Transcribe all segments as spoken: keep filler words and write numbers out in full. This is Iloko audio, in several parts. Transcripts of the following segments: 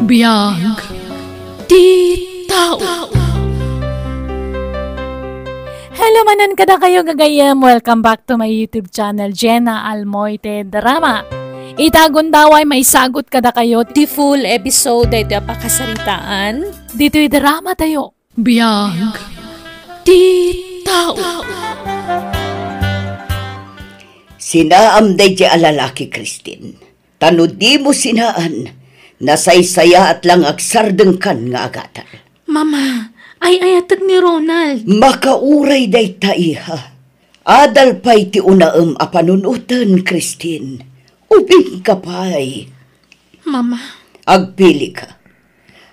Biag ti tao. Hello manen kadakayo, gagayyem. Welcome back to my YouTube channel, Jenna Almoite Drama. Ita gundaway, maisagut kadakayo ti full episode daytoy a pakasaritaan. Ditoy drama tayo. Biag ti tao. Sinaam daydi a lalaki, Christine. Ta no dimo sinaan, nasaysayaat la nga agsardengkan nga agadal. Mama, ay-ayatek ni Ronald. Makauray dayta, iha. Adal pay ti unaem a panunoten, Christine. Ubingka pay. Mama. Agpilika.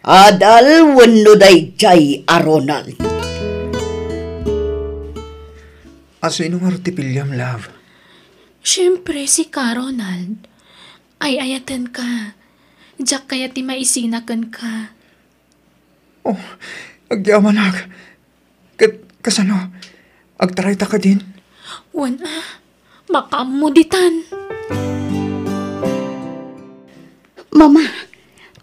Adal wenno daydiay a Ronald? A sino ngarud ti piliam, love? Siempre, sika, Ronald. Ay-ayatenka. Diak kayat ti maisina kenka. Oh, agyamanak. Ket kasano? Agtarayta kadin? Wen a, makaammo ditan. Mama,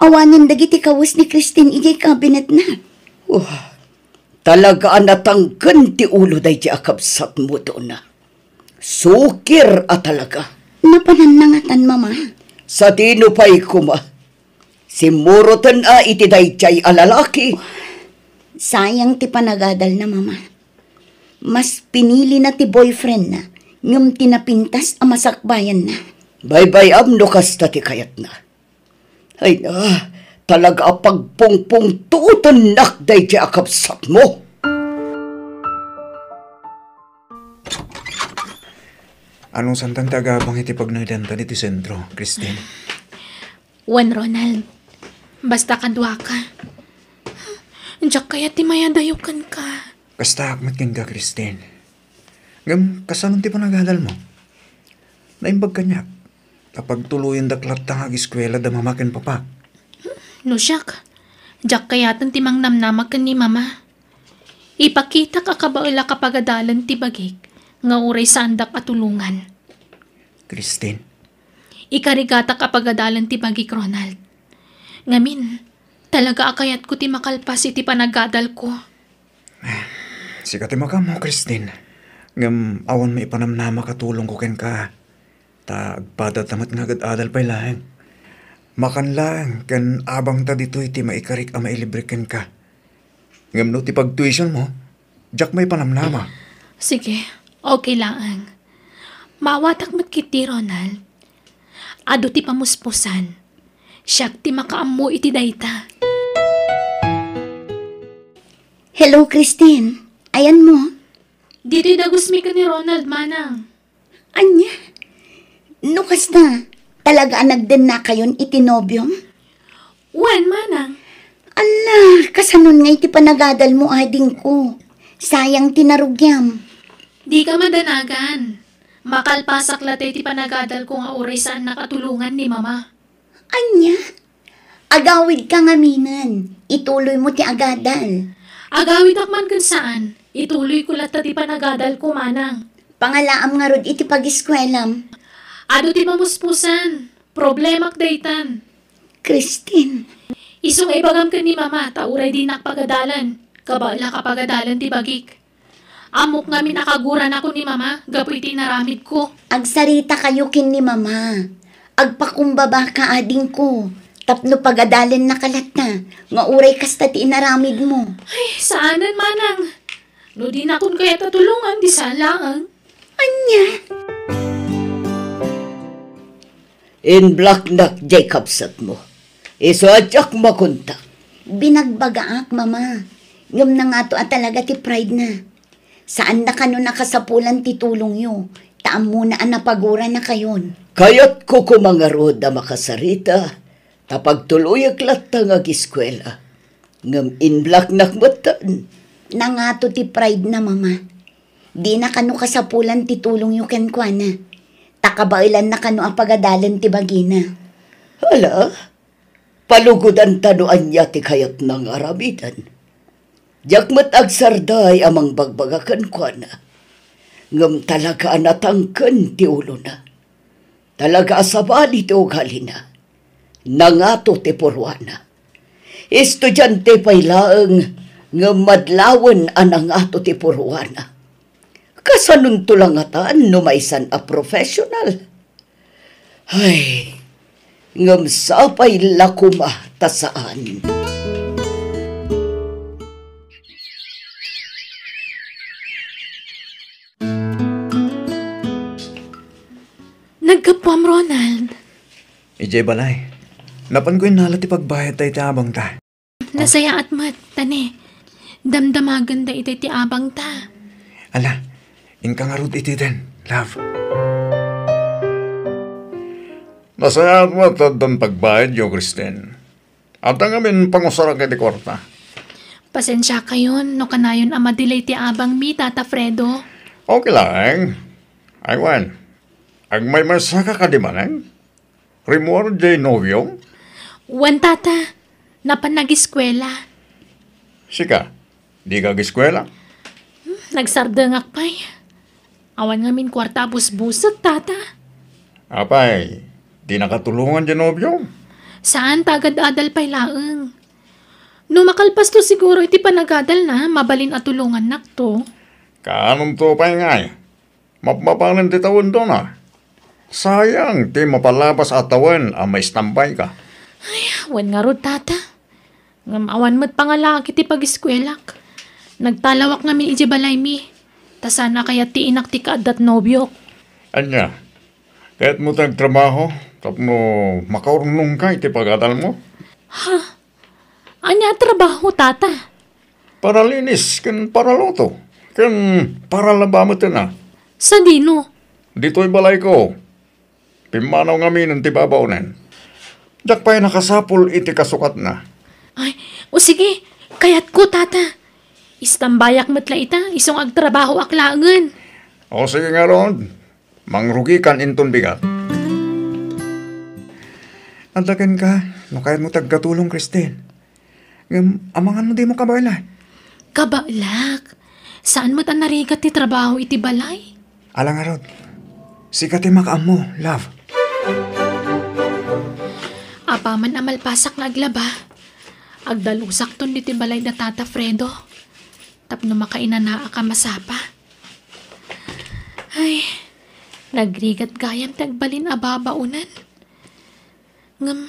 awanen dagiti kawes ni Christine idiay kabinetna. Wah, talaga a natangken ti ulo daydi a kabsatmo, Dona. Sukir a talaga. Napananna ngatan, Mama. Sadino pay koma? Simmuroten a iti daydiay a lalaki. Sayang ti panagadalna, Mama. Mas pinilina ti boyfriendna, ngem ti napintas a masakbayanna. Baybay-am no kasta ti kayatna. Ay na, talaga a pagpungpungtuotennak daydiay a kabsatmo. Anusantan ti agabang iti pagnaydantan iti sentro, Christine? Wen, Ronald, basta kaduaka. Diak kayat ti mayadayo kenka. Kastaak met kenka, Christine. Ngem, kasano ti panagadalmo? Naimbag kaniak a pagtuloyendak latta nga agiskuela da mama ken papa. No siak, diak kayaten ti mangnamnama ken ni mama. Ipakitak a kabaelak a pagadalen ti bagik nga uray saandak a tulongan. Christine. Ikarigatak a pagadalen ti bagik, Ronald. Ngamin, talaga a kayatko ti makalpas iti panagadalko. Sika ti makaammo, Christine. Ngem awan maipanamnamak a tulongko kenka. Ta agpadata met nga agad-adal pay laeng. Makan laeng ken abangta ditoy ti maikarik a mailibre kenka. Ngem no ti pagtuitionmo, diak maipanamnama. Sige, okay laeng. Maawatak met ketdi, Ronald. Adu ti pamuspusan. Siak ti makaammo iti dayta. Hello, Christine. Ayanmo? Ditoy dagusmi ken ni Ronald, manang. Ania? No kasta, talaga a nagdennakayon iti nobiom? Wen, manang. Alla, kasanon nga iti panagadalmo, adingko? Sayang ti narugiam. Dika madanagan. Makalpasak latta iti panagadalko nga uray saannak a tulongan ni mama. Ania? Agawidka ngaminen, ituloymo ti agadal. Agawidak man ken saan, ituloyko latta ti panagadalko, manang. Pangalaam ngarud iti pagiskuelam. Adu ti pamuspusan. Problemak daytan. Christine. Isu nga ibagam ken ni mama ta uray dinak pagadalen, kabaelak a pagadalen ti bagik. Ammok ngamin a kaguranakon ni mama gapu iti inaramidko. Agsaritakayo ken ni mama. Agpakumbabaka, adingko, tapno pagadalennaka latta nga uray kasta ti inaramidmo. Ay, saanen, manang. No dinakon kayat a tulongan, di saan laeng. Ania? Inblaknak diay kabsatmo. Isu a diak magunta. Binagbagaak, mama. Ngem nangato a talaga ti pride na. Saanna kano nakasapulan ti tulongyo, ta ammona a napaguranakayon. Kayatko koma ngarud a makasarita, ta pagtuloyek latta nga agiskuela. Ngem inblaknak metten. Nangato ti pride na, mama. Dina kano kasapulan ti tulongyo kenkuana. Ta kabaelanna kano a pagadalen ti bagina. Hala, palugodanta no ania ti kayatna nga aramiden. Diak met agsarday a mangbagbaga kenkuana. Ngem talaga a natangken ti ulona. Talaga a sabali ti ugalina. Nangato ti purwana. Estudiante pay laeng ngem madlawen a nangato ti puruana. Kasanonto la ngatan no maysan a professional? Ay, ngem sapay la koma ta saan. Naggapuam, Ronald. Idiay balay, napanko innala ti pagbayad dayta abangta. Nasayaat met, tani. Damdamagenda iti ti abangta. Ala, inka ngarud iti den, love. Nasayaat met ta addan pagbayadyo, Kristen. Adda ngamin pangusarak iti kuarta. Pasensiakayon no kanayon a madelay ti abangmi, Tata Fredo. Okay laeng. Ay, wen, agmaymaysaka kadi manen? Rimmuar diay nobiom? Wen, Tata. Napan nagiskuela. Sika, dika agiskuela? Hmm, nagsardengak pay. Awan ngamin kuarta a busbusek, Tata. Apay, di nakatulongan diay nobiom? Saan ta agad-adal pay laeng. No makalpasto siguro iti panagadalna, mabalin a tulongannakto. Kaanonto pay ngay? Mapmapanen ti tawendona. Sayang ti mapalabas a tawen a maistambayka. Ay, wen ngarud, Tata. Ngem awan met pangalaak iti pagiskuelak. Nagtalawak ngamin idiay balaymi. Ta saan a kayat ti inak ti kaaddat nobiok. Ania, kayatmo ti agtrabaho tapno makaurnongka iti pagadalmo? Ha? Ania a trabaho, Tata? Paralinis ken paraluto ken paralaba met a. Sadino? Ditoy balayko. Pimmanaw ngaminen ti babaonen. Diak pay nakasapul iti kasukatna. Ay, o sige, kayatko, Tata. Istambayak met la ita, isu nga agtrabahoak laengen. O sige ngarud, mangrugikan inton bigat. Adda kenka, no kayatmo ti agkatulong, Kristen. Ngem amangan no dimo kabaelan. Kabaelak? Saan met a narigat ti trabaho iti balay? Ala ngarud, sika ti makaammo, love. Apaman a malpasak nga aglaba, agdalusakton ditoy balay da Tata Fredo tapno makainanaak a masapa. Ay, nagrigat gayam ti agbalin a babaonan. Ngem,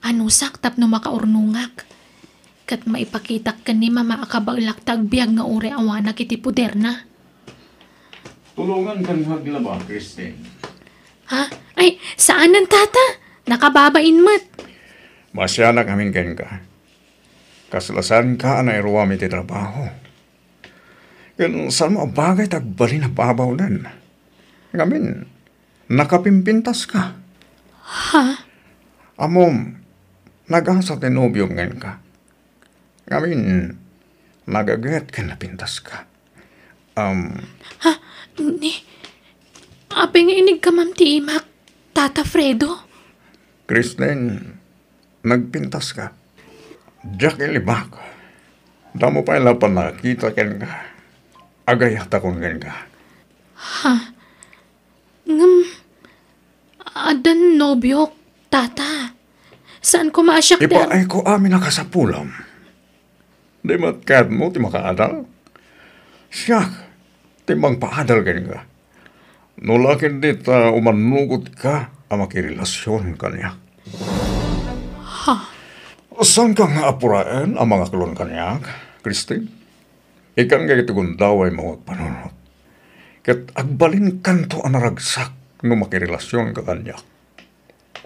anusak tapno makaurnongak, ket maipakitak ken ni Mama a kabaelak ti agbiag nga uray awanak iti poderna. Tulongankan nga aglaba, Kristen. Ha? Ay, saanen, Tata. Nakababain met. Maasianak amin kenka. Kasla saanka a nairuam iti trabaho. Ken saanmo a bagay ti agbalin a babaonan. Ngamin, nakapimpintaska. Ha? Ammom, nagasa ti nobiom kenka. Ngamin, nagaget ken napintaska. Um, Ha? Ni? Apay nga inigkamam ti imak, Tata Fredo? Kristen, nagpintaska. Diak ilibak. Damo pay la pannakakita kenka. Agayatakon kenka. Ha? Ngem, addan nobiok, Tata. Saan koma a siak ti ar- Ipaayko amin a kasapulam. Di met kayatmo ti makaadal? Siak ti mangpaadal kenka. No la ketdi ta umannugotka a makirelasion kaniak. Ha? Saanka nga apuraen a mangaklon kaniak, Kristen? Ikkanka iti gundawaymo nga agpanunot. Ket agbalinkanto a naragsak no makirelasionka kaniak.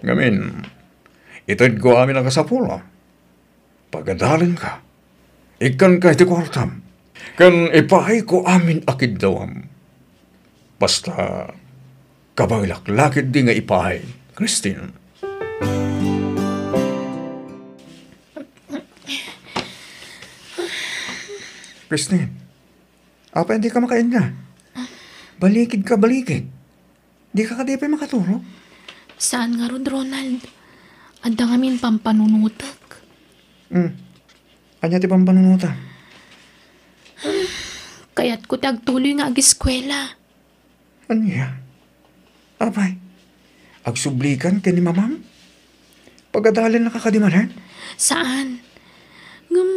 Ngamin, itedko amin a kasapulam. Pagadalenka. Ikkanka iti kuartam. Ken ipaayko amin a kiddawam. Basta, kabaelak la ketdi nga ipaay, Christine. Christine, apay dika makainna? Balikidka, balikid. Dika kadi pay makaturog? Saan ngarud, Ronald. Adda ngamin pampanunotek. Hmm. Ania ti pampanunotam? Kayatko ti agtuloy nga agiskuela. Ania? Apay, agsublikan ken ni mamam? Pagadalennaka kadi manen? Saan. Ngem,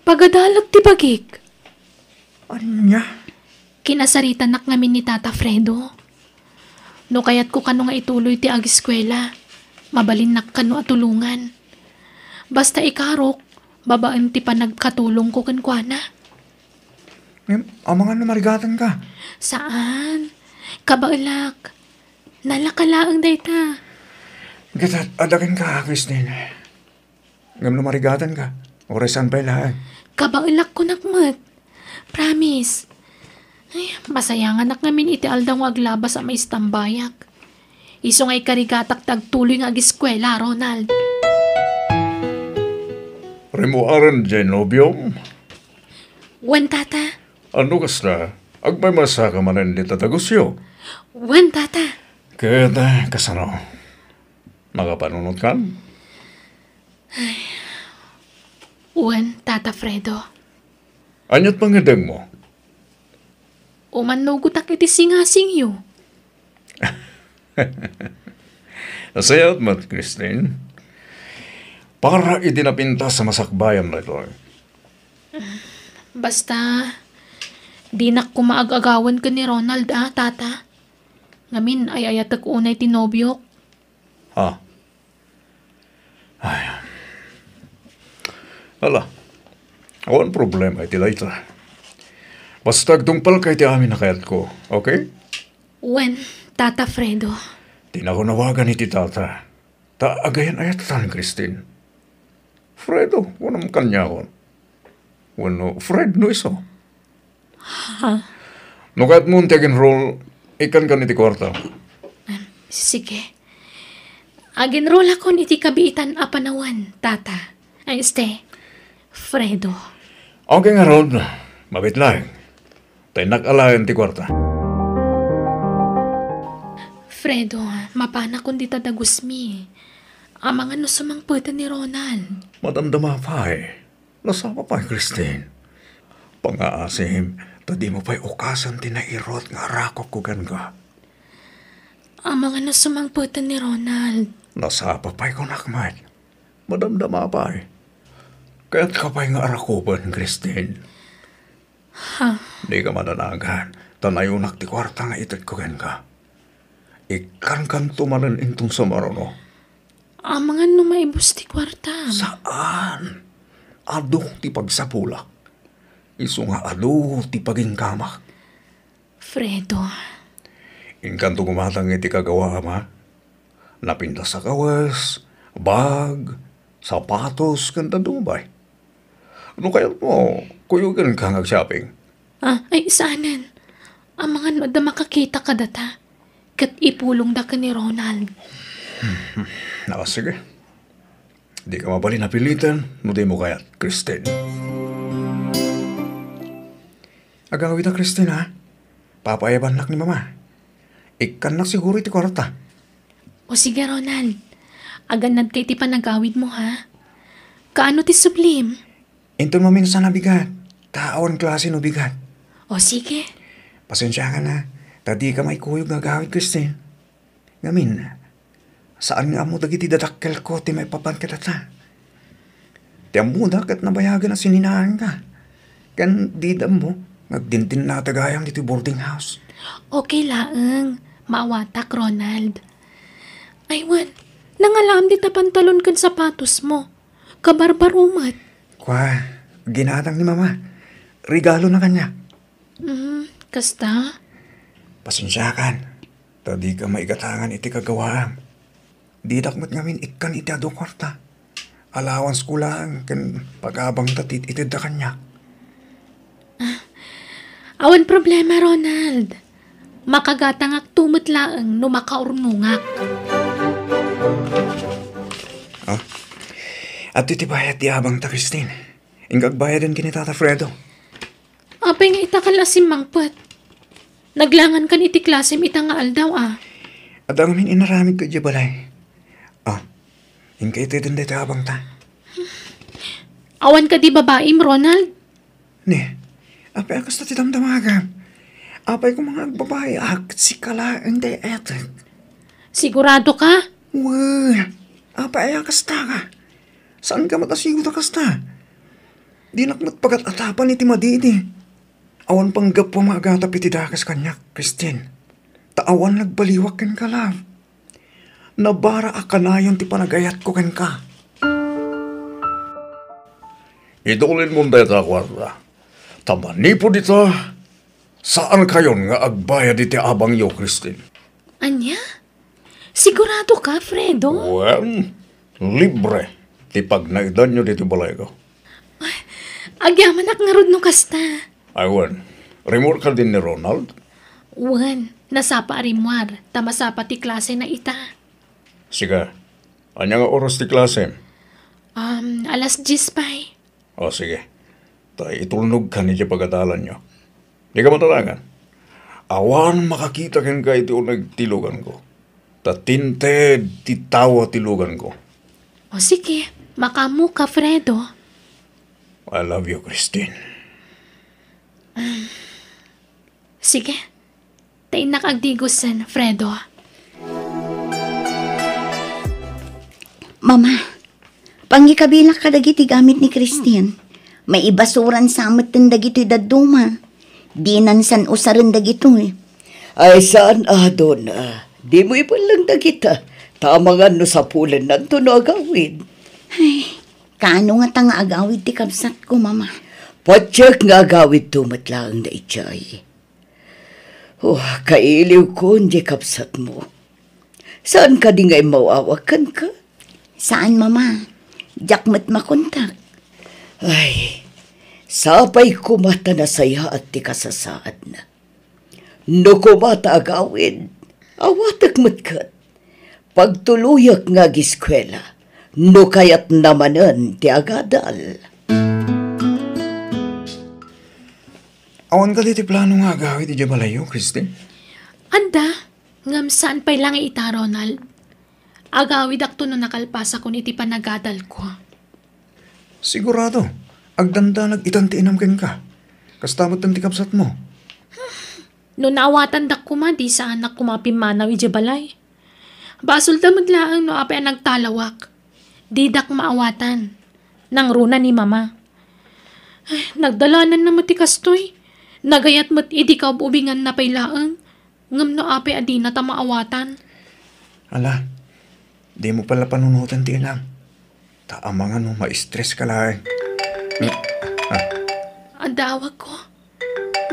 pagadalag ti bagik. Ania? Kinasaritanak ngamin ni Tata Fredo. No kayatko kano nga ituloy ti agiskuela, mabalinnak kano a tulongan. Basta ikarok, babaen ti panagkatulongko kenkuana. Ngem, amangan no marigatanka? Saan. Kabaelak. Nalaka laeng dayta. Ket adda kenka, Christine. Ngem no marigatanka, uray saan pay laeng. Kabaelak kunak met. Promise. Ay, masayanganak ngamin iti aldaw nga aglabas a maistambayak. Isu nga ikarigatak ti agtuloy nga agiskuela, Ronald. Rimmuaren diay nobiom? Wen, Tata. Ano kasta? Agmaymaysa ka manen dita dagusyo? Wen, Tata. Ket, eh, kasano? Makapanunotkan? Wen, Tata Fredo. Aniat pangngeddengmo? Umannugotak iti singasingyo. Nasayaat met, Christine. Para iti napintas a masakbayam daytoy. Basta, dinak koma ag-agawen ken ni Ronald, a, Tata. Ngamin, ay-ayatek unay ti nobiok. Ha? Ay. Ala, awan problema iti dayta. Basta agtungpalka iti amin a kayatko, okay? Wen, Tata Fredo. Ti nakunawagan iti tata. Ta agayan-ayatan, Christine. Fredo, kunam kaniakon. Wenno Fred no isu. Ha? No kayatmo ti ag-enroll, ikkankan iti kuarta. Em, sige. Ag-enrollakon iti kabiitan a panawen, Tata. Ay, este, Fredo. Okay ngarud, mabiit laeng. Ta innak alaen ti kuarta. Fredo, mapanakon dita dagusmi. Amangan no sumangpeten ni Ronald. Madamdama pay. Nasapa pay, Christine. Pangaasim, ta dimo pay ukasen ti nairut nga arakupko kenka. Amangan no sumangpeten ni Ronald. Nasapa pay kunak met. Madamdama pay. Kayatka pay nga arakupen, Christine. Ha? Dika madanagan, ta nayunak ti kuarta nga itedko kenka. Ikkankanto manen inton sumaruno. Amangan no maibus ti kuarta. Saan? Adu ti pagsapulak. Isu nga adu ti paginggamak. Fredo. Inkanto gumatang iti kagawaam, a? Napintas a kawes, bag, sapatos, ken dadduma pay. No kayatmo, kuyogenka nga ag-shopping. Ah, ay, saanen. Amangan no adda makakita kadata. Ket ipulongda ken ni Ronald. Ah, sige. Dika mabalin a piliten no dimo kayat, Christine. Agawida, Christine, ha? Papaayabannak ni Mama. Ikkannak siguro iti kuarta. O sige, Ronald. Agannadka iti panagawidmo, ha? Kaano ti sublim? Inton maminsan a bigat, ta awan klase no bigat. O sige. Pasensiakan, ha, ta dika maikuyog nga agawid, Christine. Ngamin, saan nga ammo dagiti dadakkelko ti maipapan kadata. Ti ammoda ket nabayagen a sininaanka. Ken dida ammo nga agdindinnata gayam ditoy boarding house. Okay laeng. Maawatak, Ronald. Ay, wen, nangalaam dita pantalon ken sapatosmo. Kabarbaro met. Kua, ginatang ni Mama. Regalona kaniak. Mm, kasta? Pasensiakan, ta dika maigatangan iti kagawaam. Didak met ngamin ikkan iti adu a kuarta. Allowance ko laeng ken pag-abangta ti itedda kaniak. Ah, awan problema, Ronald. Makagatangakto met laeng no makaurnongak. Ah? Adtoy ti bayad ti abangta, Christine. Inka agbayaden ken ni Tata Fredo. Apay nga itakal a simmangpet? Naglangankan iti klasem ita nga aldaw, a. Adda ngamin inaramidko idiay balay. Ah, inka iteden dayta abangta. Awan kadi babaim, Ronald? Ne, apay a kasta ti damdamagam? Apay koma nga agbabayiak, sika laeng ti etek. Sigurado ka? Wen, apay a kasta ka? Saanka met a siud a kasta. Dinak met pagat-atapan iti madidi. Awan panggapuam nga agatap iti dakes kaniak, Christine. Ta awan nagbaliwak kenka, love. Nabara a kanayon ti panagayatko kenka. Idulinmon dayta a kuarta. Ta manipud ita, saankayon nga agbayad iti abangyo, Christine. Ania? Sigurado ka, Fredo? Wen, libre ti pagnaedanyo ditoy balayko. Agyamanak ngarud no kasta. Ay, wen, rimmuar kadin ni Ronald? Wen, nasapa a rimmuar, ta masapa ti klasena ita. Sika, ania nga oras ti klasem? Um, alas dies pay. O, sige. Ta itulnogkan idiay pagadalanyo. Dika matanagan. Awan makakita kenka iti uneg ti luganko. Ta tinted ti tawa ti luganko. O, sige. Makaammoka, Fredo. I love you, Christine. Sige. Ta innak agdigosen, Fredo. Mama, pangikabilak kadagiti gamit ni Christine. Maibasuran sa metten dagitoy dadduma. Dinan san usaren dagitoy. Ay, saan a, Donna. Dimo ibelleng dagita. Ta amangan no sapulennanto no agawid. Ay, kaano ngata nga agawid ti kabsatko, Mama? Patiek nga agawidto met laeng daydiay. Oh, kailiwkon diay kabsatmo. Saan kadi nga immaw-awag kenka? Saan, Mama. Diak met makontak. Ay, sapay koma ta nasayaat ti kasasaadna. No koma ta agawid, awatek met ket. Pagtuloyek nga agiskuela, no kayatna manen ti agadal. Awan kadi ti plano nga agawid idiay balayyo, Christine? Adda, ngem saan pay la nga ita, Ronald. Agawidakto no nakalpasakon iti panagadalko. Sigurado, agdandanag itan ti inam kenka. Kasta met ti kabsatmo. No naawatandak koma, di saanak koma pimmanaw idiay balay. Basolda met laeng no apay a nagtalawak. Didak maawatan. Nangruna ni Mama. Ay, nagdalananna met ti kastoy. Nagayat met idi kaub-ubinganna pay laeng. Ngem no apay a dinata maawatan? Ala, dimo pay la panunoten ti inam. Ta amangan no ma-stress ka laeng. Ah. Adda awagko.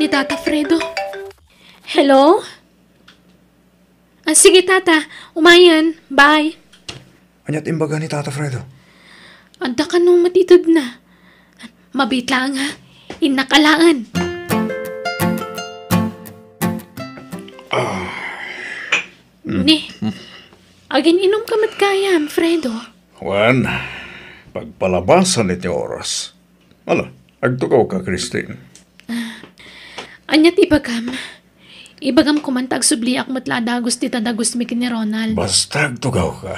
Ni Tata Fredo. Hello? Ah, sige, Tata. Umayen. Bye. Ania ti imbaga ni Tata Fredo? Adda kano met itedna. Mabiit laeng, ha? Innak alaen. Ah. Mm. Ni, agin-inom ka met gayam, Fredo? Wen, pagpalabasan iti oras. Ala, agtugawka, Christine. Ah, ania ti ibagam? Ibagam koman ta agsubliak met la a dagus ti tadagusmi ken ni Ronald. Basta agtugawka.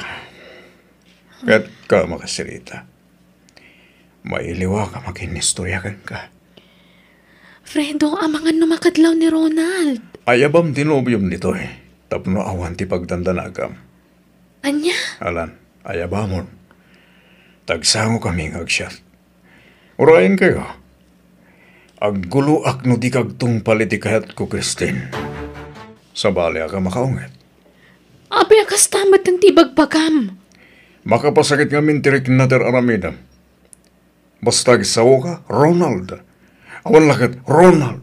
Ket ka makasirita. Mailiwak a makinistorya kenka. Fredo, amangan no makadlaw ni Ronald. Ayabam ti nobiom ditoy, tapno awan ti pagdandanagam. Ania? Alan, ayabamon. Tagsangokami nga agsiat. Urayenkayo. Agguloak no dika agtungpal iti kayatko, Christine. Sabaliak a makaunget. Apay a kasta met ti ibagbagam? Makapasakit ngamin ti rikna ti ar-aramidem. Basta agsaoka, Ronald. Awan la ket Ronald.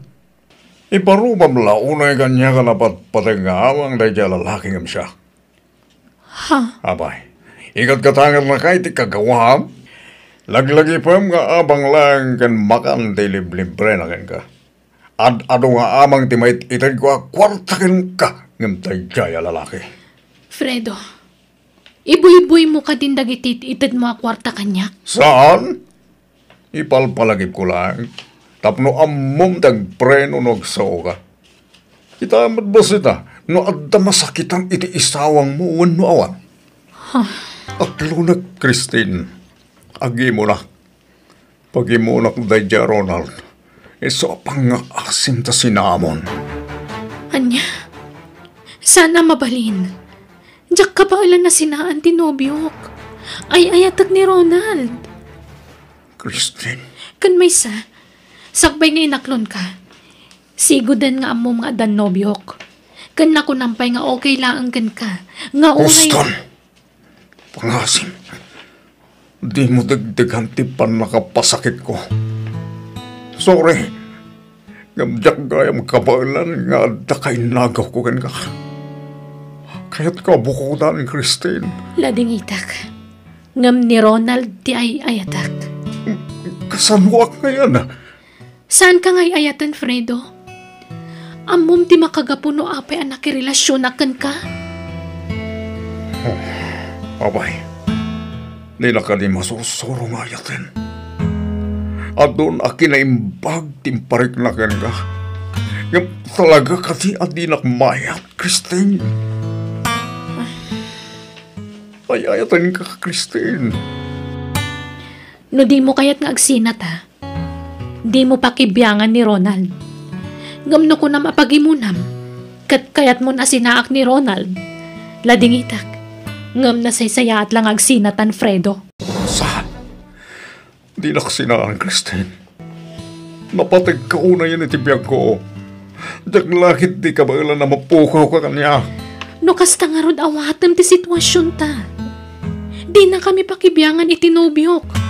Iparubam la unay kaniak a napatpateg nga amang daydiay a lalaki ngem siak. Ha? Apay, ikatkatangernak iti kagawaam? Laglagipem nga abang laeng ken makan ti liblibrena kenka. Ad-adu nga amang ti mait-itedko a kuarta kenka ngem daydiay a lalaki. Fredo, ibuyboymo kadin dagiti it-itedmo a kuarta kaniak? Saan? Ipalpalagipko laeng tapno ammom ti agpreno no agsaoka. Ita met bassit a no adda masakitan iti isawangmo wenno awan. Huh. Atlonek, Christine. Agimonak. Pagimonak daydiay a Ronald. Isu a pangngaasim ta sinamon. Ania? Saan a mabalin. Diak kabaelan a sinaan ti nobiok. Ay-ayatek ni Ronald. Christine. Ken maysa, sakbay nga inaklonka, sigoden nga ammom nga addan nobiok. Ken nakunam pay nga okay laeng kenka, nga uray Houston! Pangasim, dimo degdegan ti pannakapasakitko. Sorry. Ngem diak gayam kabaelan nga adda kainnagawko kenka. Kayatko a bukodan, Christine. Ladingitak. Ngem ni Ronald ti ay-ayatek. Kasanoak ngayen? Saanka nga ay-ayaten, Fredo. Ammom ti makagapu no apay a nakirelasionak kenka. Oh, apay. Dina kadi masursuro nga ayaten. Adun a kinaimbag ti imparikna kenka. Ngem talaga kadi a dinak mayat, Christine? Ay-ayatenka, Christine. No dimo kayat nga agsinat, ha? Dimo pakibiangan ni Ronald. Ngem no kunam a pagimonam, ket kayatmon a sinaak ni Ronald, ladingitak. Ngem nasaysayaat la nga agsinatan, Fredo. Saan? Dinak sinaan, Christine. Napategka unayen iti biagko. Diak la ketdi kabaelan a mapukawka kaniak. No kasta ngarud, awatem ti situasionta. Dinakami pakibiangan iti nobiok.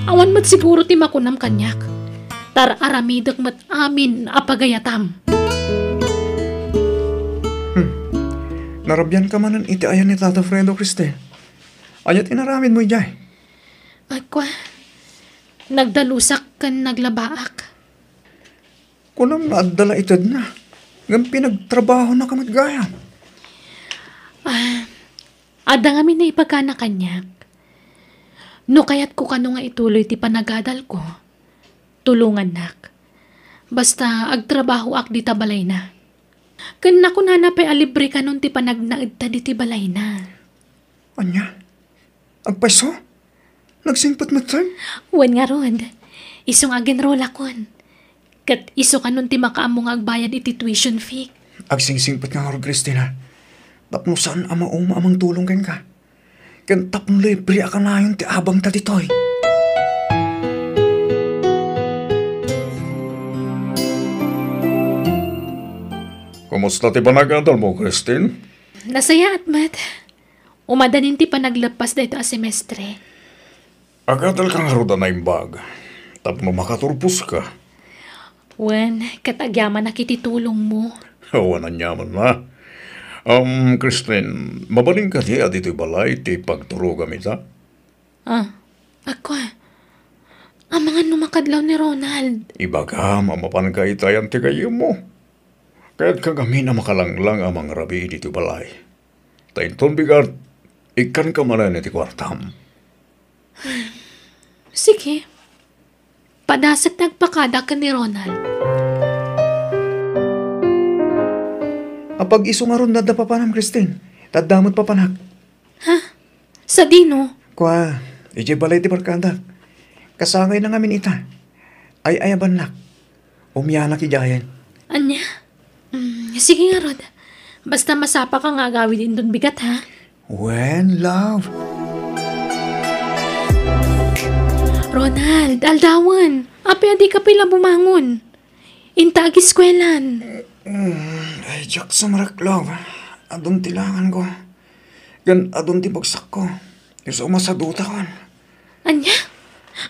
Awan met siguro ti makunam kaniak. Tar-aramidek met amin a pagayatam. Hmm. Narabianka manen iti ayan ni Tata Fredo, Christine. Ania ti inaramidmo idiay? Ay, kua, nagdalusak ken naglabaak. Kunam nga adda la itedna, ngem pinagtrabahonaka met gayam. Ah, adda ngamin naipagana kaniak. No kayatko kano nga ituloy ti panagadalko, tulongannak. Basta agtrabahoak dita balayna. Ken nakunana pay a libre kanon ti panagnaedta diti balayna. Ania? Agpayso? Nagsingpet metten? Wen ngarud, isu nga agenrolakon. Ket isu kanon ti makaammo nga agbayad iti tuition fee. Agsingsingpet nga ngarud, Christine, tapno saan a mauma a mangtulong kenka. Ken tapno libre a kanayon ti abangta ditoy. Kumusta ti panagadalmo, Christine? Nasayaat met. Umadanin ti panagleppas daytoy a semestre. Agadalka ngarud a naimbag tapno makaturposka. Wen, ket agyamanak iti tulongmo. Awan aniamanna. Um, Christine, mabalin kadi a ditoy balay ti pagturogam ita? Ah, ako, ah. Amangan no makadlaw ni Ronald. Ibagam a mapanka ita ayan ti gayyemmo. Kayatka ngamin a makalanglang a mangrabii ditoy balay. Ta inton bigat, ikkanka manen iti kuartam. Sige. Padasek ti agpakada ken ni Ronald. Apag-isu ngarud adda papanam, Christine. Ta adda met papanak. Ha? Sadino? Kua, idiay balay ti barkadak. Kasangayna ngamin ita. Ay-ayabannak. Umianak idiayen. Ania? Mm, sige ngarud. Basta masapaka nga agawid inton bigat, ha? Wen, love? Ronald, aldawen. Apay a dika pay la bumangon? Inta agiskuelan. Mm, ay, diak sumrek, love. Adun ti langanko. Ken adun ti bagsakko. Isu masadutakon. Ania?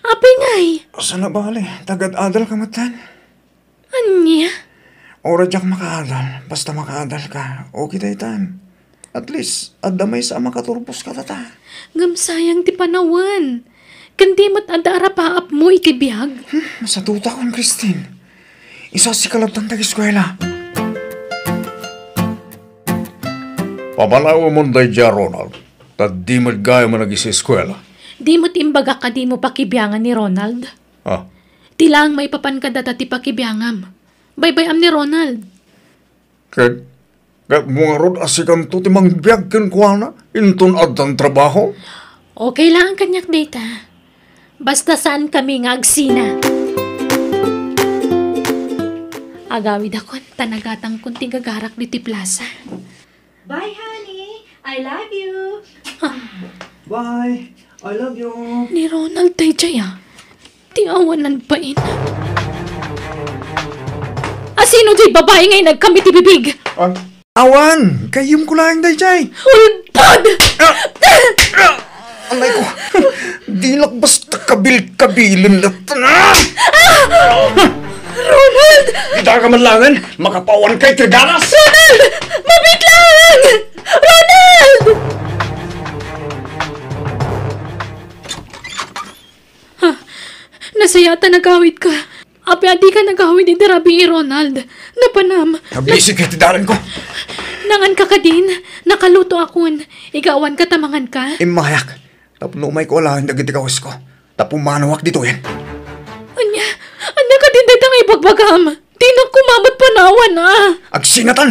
Apay ngay? Saan a bale, tagad-adalka metten. Ania? Uray diak makaadal, basta makaadalka, okay daytan. At least, adda maysa a makaturpos kadata. Ngem sayang ti panawen. Ken di met adda arapaapmo iti biag. Hmm, masadutakon, Christine. Isasika lattan ti agiskuela. Pamanawemon daydiay, Ronald. Ta di met gayam a nag-iseskuela. Di met imbagak a dimo pakibiangan ni Ronald. Ah. Ti laeng maipapan kadata ti pakibiangam. Baybay-am ni Ronald. Ket, ket mo ngarud a sikanto ti mangbiag kenkuana inton addan trabaho? Okay laeng kaniak dayta. Basta saankami nga agsina. Agawidakon, ta nagatangkon ti gagarak ditoy plasa. Bye, honey. I love you. Ah. Bye. I love you. Ni Ronald daydiay a. Ti awanan bain. A sino diay babai nga inagkam iti bibig? Ah, awan, gayyemko laeng daydiay. Ulbod! Ah! Ah! Anay ko, dinak basta kabilkabilen latta. Ronald! Ita ka man laengen, makapawan kay ti dalas! Ronald! Mabit laeng! Ronald! Ha? Nasayaat ta nagawidka. Apay a dika nagawid iti rabii, Ronald? Napanam. Nabisi kay ti dalanko. Nanganka kadin? Nakalutoakon. Igawanka ta manganka? Immayak. Tapno umayko alaen dagiti kawesko. Ta pumanawak ditoyen. Ania? Ania kadin dayta nga ibagbagam? Dinak koma met panawan a. Agsinatan!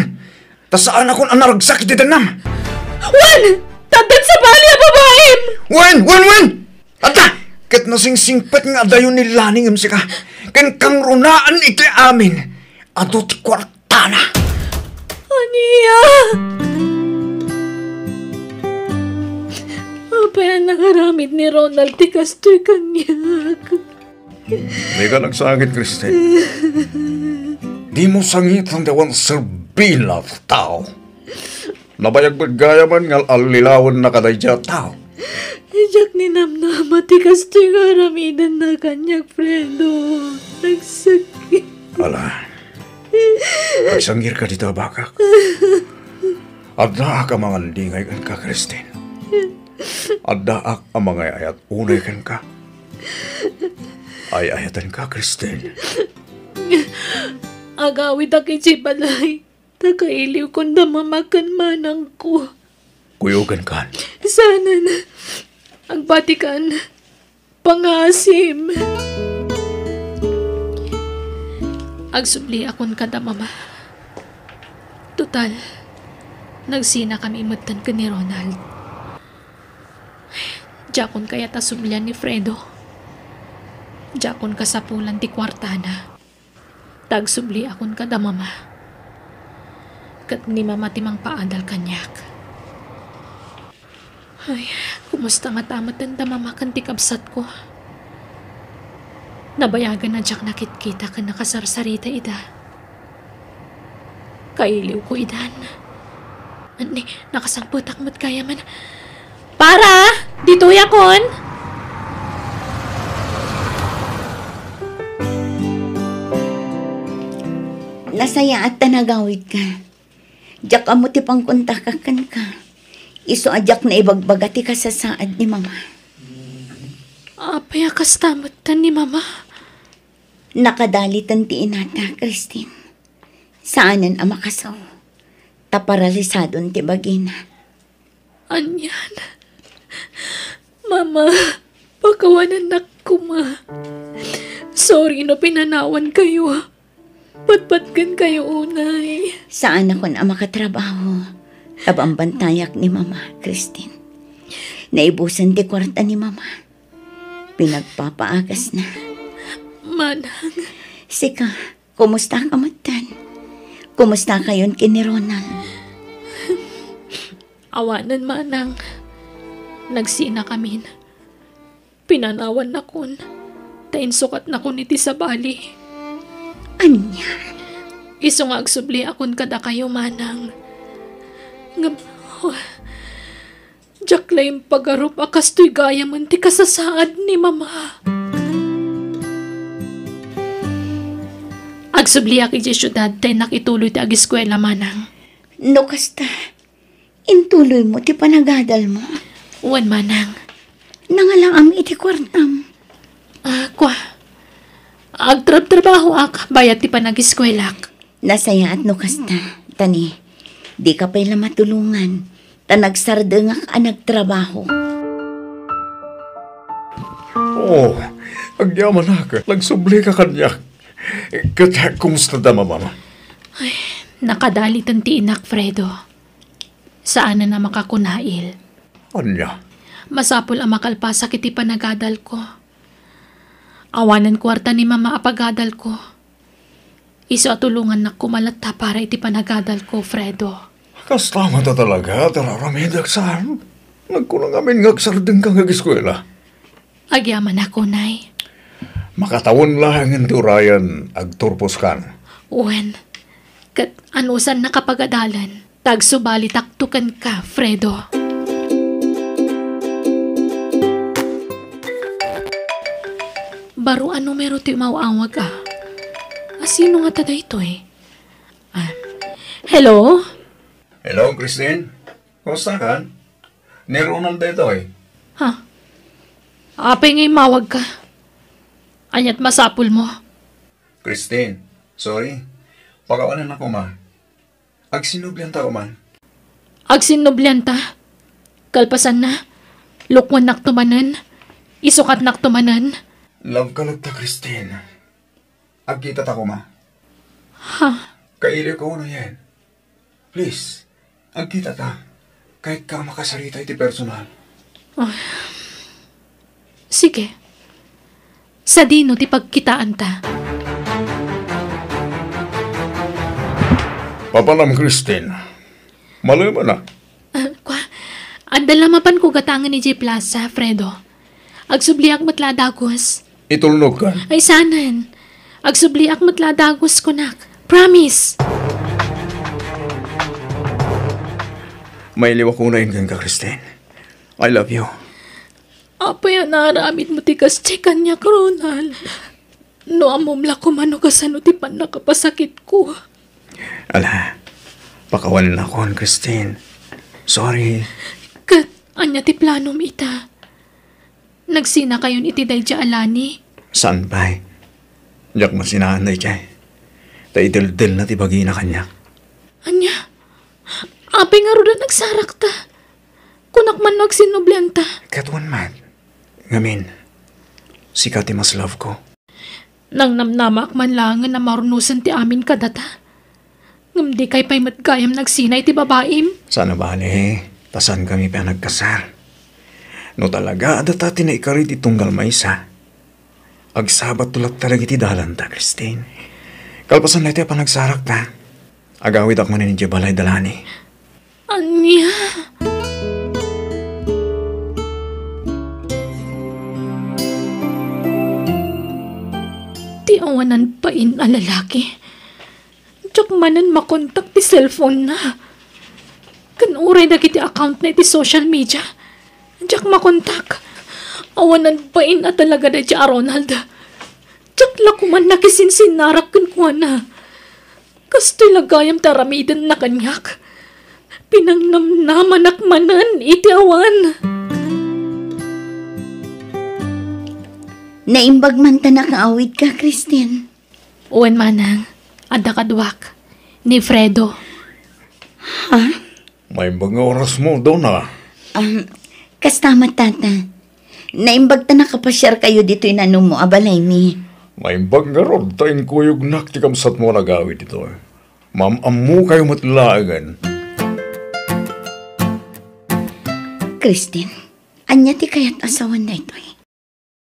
Ta saanakon a naragsak iti dennam. Wen! Taddan sabali a babaim! Wen! Wen! Wen! Adda! Ket nasingsingpet nga adayo ni Lani ngem sika. Ken kangrunaan iti amin. Adu ti kuartana. Ania? Apay a naaramid ni Ronald ti kastoy kaniak? Dika nagsangit, Kristen. Dimo sangiten ti awan serbina a tao. Nabayag met gayamen nga al-allilawenna kadaydiay a tao. Diak ninamnama ti kastoy nga aramidenna kaniak, Fredo. Nagsakit. Ala, agsangirka dita, bakak. Addaak a mangallingay kenka, Kristen. Addaak a mangay-ayat unay kenka. Ay-ayatenka, Kristen. Agawidak idiay balay, ta kailiwkon da mama ken manangko. Kuyogankan. Saanen agbatikan. Pangasim. Agsubliakon kada mama. Total, nagsinakami metten ken ni Ronald. Diakon kayat a sublian ni Fredo. Diakon kasapulan ti kuartana. Ta agsubliakon kada mama. Ket ni mama ti mangpaadal kaniak. Ay, kumusta ngata metten da mama ken ti kabsatko? Nabayagan a diak nakitkita ken nakasarsarita ida. Kailiwko idan. Ni, nakasangpetak met gayamen. Para! Ditoyakon! Nasayaat ta nagawidka. Diak ammo ti pangkontakak kenka. Isu a diak naibagbaga ti kasasaad ni mama. Apay a kasta metten ni mama? Nakadaliten ti inata, Christine. Saanen a makasaw. Ta paralisadon ti bagina. Anian? Mama, pakawanennak koma. Sorry no pinanawankayo. Patpatkenkayo unay. Saanakon a makatrabaho. Ta bambantayak ni Mama, Christine. Naibusen ti kuarta ni Mama. Pinagpapaagasna. Manang. Sika, kumusta ka metten? Kumusta kayon ken ni Ronald? Awanen, Manang. Nagsinakamin. Pinanawannakon, ta insukatnakon iti sabali. Ania? Isu nga agsubliakon kadakayo, Manang. Ngem, oh, diak la impagarup a kastoy gayamen ti kasasaad ni Mama. Agsubliak idiay siudad ta innak ituloy ti agiskuela, Manang. No kasta, intuloymo ti panagadalmo? Wen, Manang. Nangalaam iti kuartam? Ah, kua. Agtrabtrabahoak, bayat ti panagiskuelak. Nasayaat no kasta, ta ni, dika pay la matulongan, ta nagsardengak a nagtrabaho. Oh, agyamanak, nagsublika kaniak. Ket kumusta da, Mama? Ay, nakadaliten ti inak, Fredo. Saanen a makakunail. Ania? Masapul a makalpasak iti panagadalko. Awanen kuarta ni Mama a pagadalko. Isu a tulongannak koma latta para iti panagadalko, Fredo. Kasta met a talaga ti ar-aramidek saan? Nagkuna ngamin nga agsardengka nga ageskuela. Agyamanak unay. Makatawen laengen ti urayan, agturposkan. Wen, ket anusan nakapagadalen, ta agsubalitakto kenka, Fredo. Baro a numero ti umaw-awag, a. A, sino ngata daytoy? Ah, hello? Hello, Christine. Kumusta ka? Ni Ronald daytoy. Ha? Apay nga immawagka? Ania't masapulmo? Christine, sorry. Pakawanan ako, ma. Agsinnublianta ko man. Agsinnublianta? Kalpasanna, lukuannakto manen, isukatnakto manen. Love ka latta, Christine. Agkitata koma. Ha? Kailiw ka uno yen. Please, agkitata. Kayatka a makasarita iti personal. Ah, sige. Sadino ti pagkitaanta? Papanam, Christine. Malem a. Ah, kwa, adda la mapanko gatangen idiay plaza, Fredo. Agsubliak met la a dagus. Itulnogkan. Ay, saanen. Agsubliak met la a dagus, kunak. Promise. Mailiwak unayen kenka, Christine. I love you. Apay a naaramidmo ti kas ti kaniak, Ronald? No ammom la koma no kasano ti pannakapasakitko. Ala, pakawanennakon, Christine. Sorry. Ket ania ti planom ita? Nagsinakayon iti daydiay a lani? Saan pay. Diak masinaan daydiay. Ta ideldelna ti bagina kaniak. Ania? Apay ngarud a nagsarakta? Kunak man no agsinnublianta. Ket wen met. Ngamin, sika ti mas love ko. Nangnamnamaak man laengen a maurnosen ti amin kadata. Ngem dikay pay met gayam nagsina iti babaim. Saan a bale, ta saankami pay a nagkasar. No talaga a data ti naikari ti tunggal maysa, agsabatto latta dagiti dalanta, Christine. Kalpasan daytoy a panagsarakta, agawidak manen idiay balay da Lani. Ania? Ti awanan bain a lalaki. Diak manen makontak ti cellphone-na. Ken uray dagiti account-na iti social media, diak makontak. Awanan bain a talaga daydiay a Ronald. Diak la koman nakisinsinnarak kenkuana. Kastoy la gayam ti aramidenna kaniak. Pinangnamnamanak manen iti awan. Naimbag man ta nakaawidka, Christine. Wen, manang, adda kaduak, ni Fredo. Ha? Maimbag nga orasmo, Dona. Um, kasta met, Tata. Naimbag ta nakapasiarkayo ditoy nanumo a balaymi. Maimbag ngarud ta inkuyognak ti kabsatmo a nagawid ditoy. Maam-ammokayo met laengen. Christine, ania ti kayat a sawen daytoy?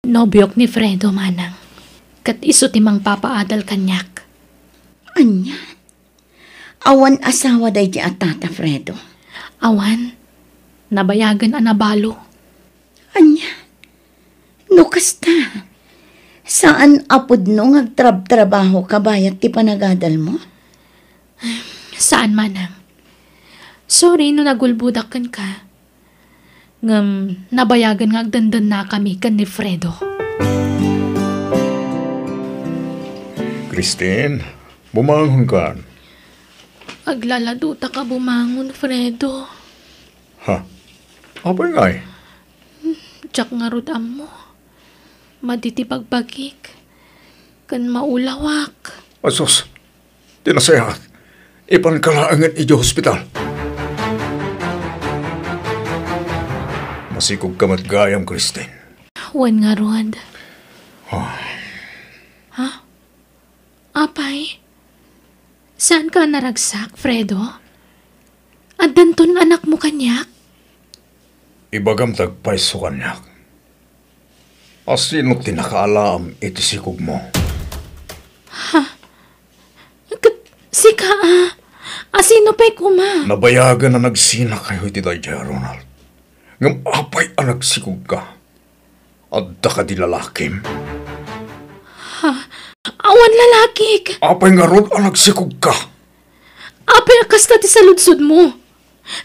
Nobiok ni Fredo, manang. Ket isu ti mangpapaadal kaniak. Ania? Awan asawa daydi a Tata Fredo? Awan. Nabayagen a nabalo. Ania? No kasta, saan a pudno nga agtrabtrabahoka bayat ti panagadalmo? Saan, manang. Sorry no nagulbodak kenka. Ngem nabayagen nga agdendennakami ken ni Fredo. Christine, bumangonkan. Aglaladutaka bumangon, Fredo. Ha? Apay ngay? Diak ngarud ammo. Madi ti bagbagik. Ken maulawak. Asus, ti nasayaat, ipanka laengen idiay hospital. Masikogka met gayam, Christine. Wen ngarud. Ah. Ha? Apay? Saanka a naragsak, Fredo? Addanton anakmo kaniak? Ibagam ti agpayso kaniak. Asino ti nakaalaam iti sikogmo? Ha? Ket sika a? Asino pay koma? Nabayagen a nagsinakayo iti daydiay a Ronald. Ngem apay a nagsikogka? Adda kadi lalakim? Ha? Awan lalakik. Apay ngarud a nagsikogka? Apay a kasta ti saludsodmo?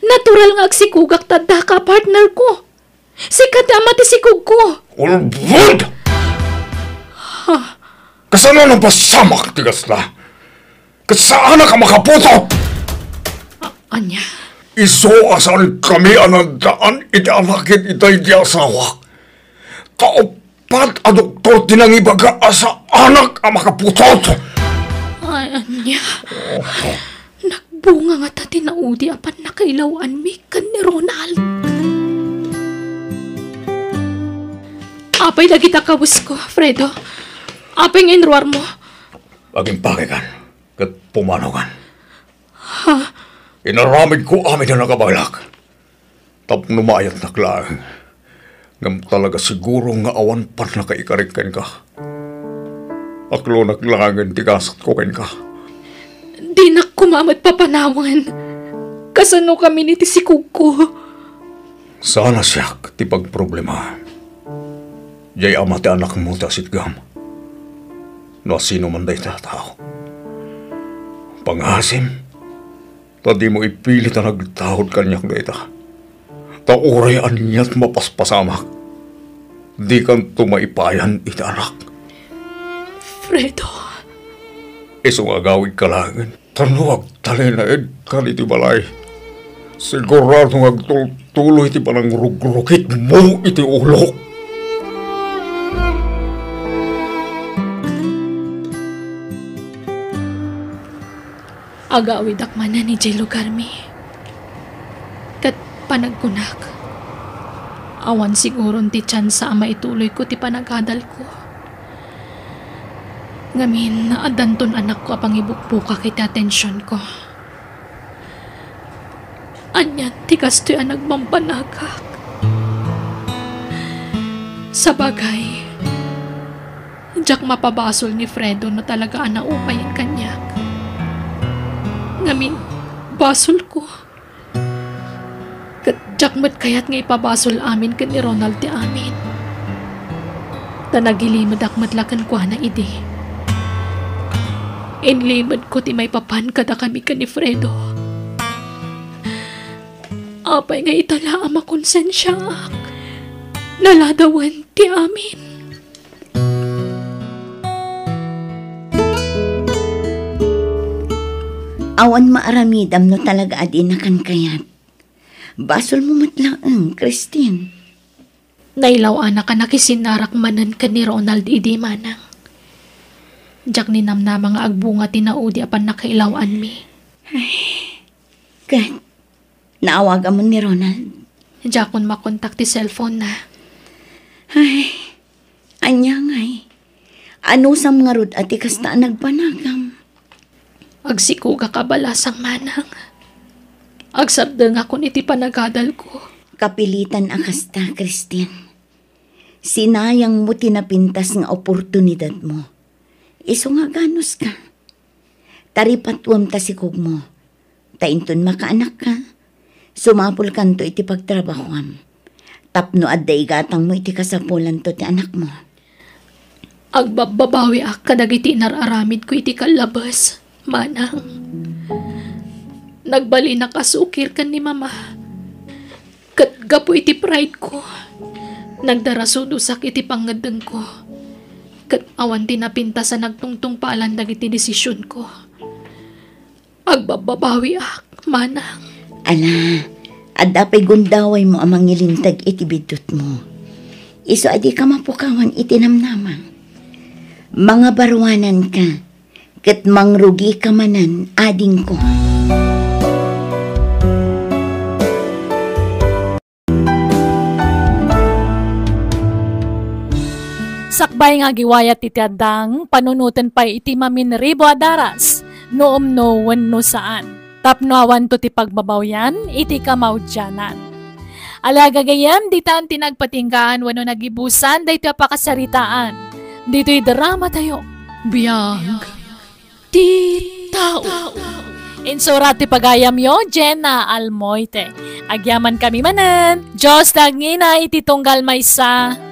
Natural nga agsikogak ta addaka a partner ko. Sika ti ama ti sikogko. Ulbod! Ha? Kasano napasamak ti kasta? Ket saanak a makaputot! A-, ania? Isu a saankami a nagdaan iti anak ken itay ti asawak. Ta uppat a doktor ti nangibaga a saanak a makaputot! Ay, ania? Nagbunga ngata ti naudi a pannakailawanmi ken ni Ronald. Apay dagita kawesko, Fredo? Apay nga inruarmo? Agimpakekan ket pumanawan. Ha? Inaramidko amin a nakabaelak. Tapno maayatnak laeng. Ngem talaga siguro nga awan pannakaikarik kenka. Aklonak laengen ti gasatko kenka. Dinak koma met papanawen. Kasano kami ni ti sikogko? Saan a siak ti pagproblema. Diay ama ti anakmo ti asitgam. No asino man dayta a tao. Pangasim, ta dimo ipilit a nagtaud kaniak dayta. Ta uray aniat mapaspasamak, dikanto maipayan iti anak. Fredo. Isu nga agawidka laengen. Ta no agtalinaedkan iti balay, sigurado nga agtultuloy ti panangrugrukitmo iti ulok. Agawidak manen idiay lugarmi. Ket panagkunak, awan siguron ti tsansa a maituloyko ti panagadalko. Ngamin, addanton anakko a pangibukbukak iti atensionko. Anian ti kastoy a nagbambanagak? Sabagay, diak mapabasol ni Fredo no talaga a naupayen kaniak. Ngamin, basolko. Ket diak met kayat nga ipabasol amin ken ni Ronald ti amin. Ta nagilimedak met la kenkuana idi. Inlimedko ti maipapan kadakami ken ni Fredo. Apay nga ita la a makonsensiaak? Naladawen ti amin. Awan maaramidam no talaga a dinakan kayat. Basolmo met laeng, Christine. Nailaw-anak a nakisinnarak manen ken ni Ronald idi, manang. Diak ninamnama nga agbunga ti naudi a pannakailaw-anmi. Ay, ket naawagamon ni Ronald? Diakon makontak ti cellphone-na. Ay, ania ngay? Anusam ngarud a ti kasta a nagbanagam? Agsikogak a balasang, manang. Agsardengakon iti panagadalko. Kapilitan a kasta, Christine. Sinayangmo ti napintas nga oportunidadmo. Isu nga aganuska. Taripatuem ta sikogmo. Ta inton makaanakka, sumapulkanto iti pagtrabahoam. Tapno adda igatangmo iti kasapulanto ti anakmo. Agbabbabawiak kadagiti inar-aramidko iti kallabes, manang. Nagbalinak a sukir ken ni Mama. Ket gapu iti pride-ko, nagdarasudosak iti pangngeddengko. Ket awan ti napintas a nagtungtungpalan dagiti desisionko. Agbabbabawiak, manang. Ala, adda pay gundawaymo a mangilinteg iti biddutmo. Isu a dika mapukawan iti namnama. Mangabaruananka, ket mangrugika manen, adingko. Sakbay nga agiwayat iti addang, panunoten pay iti maminribo a daras, no umno wenno saan, tapno awanto ti pagbabawian iti kamaudianan. Ala, gagayyem, ditan ti nagpatinggaan wenno nagibusan daytoy a pakasaritaan. Ditoy dramatayo, Biag ti Tao. Insurat ti pagayamyo, Jenna Almoite. Agyamankami manen. Dios ti agngina iti tunggal maysa.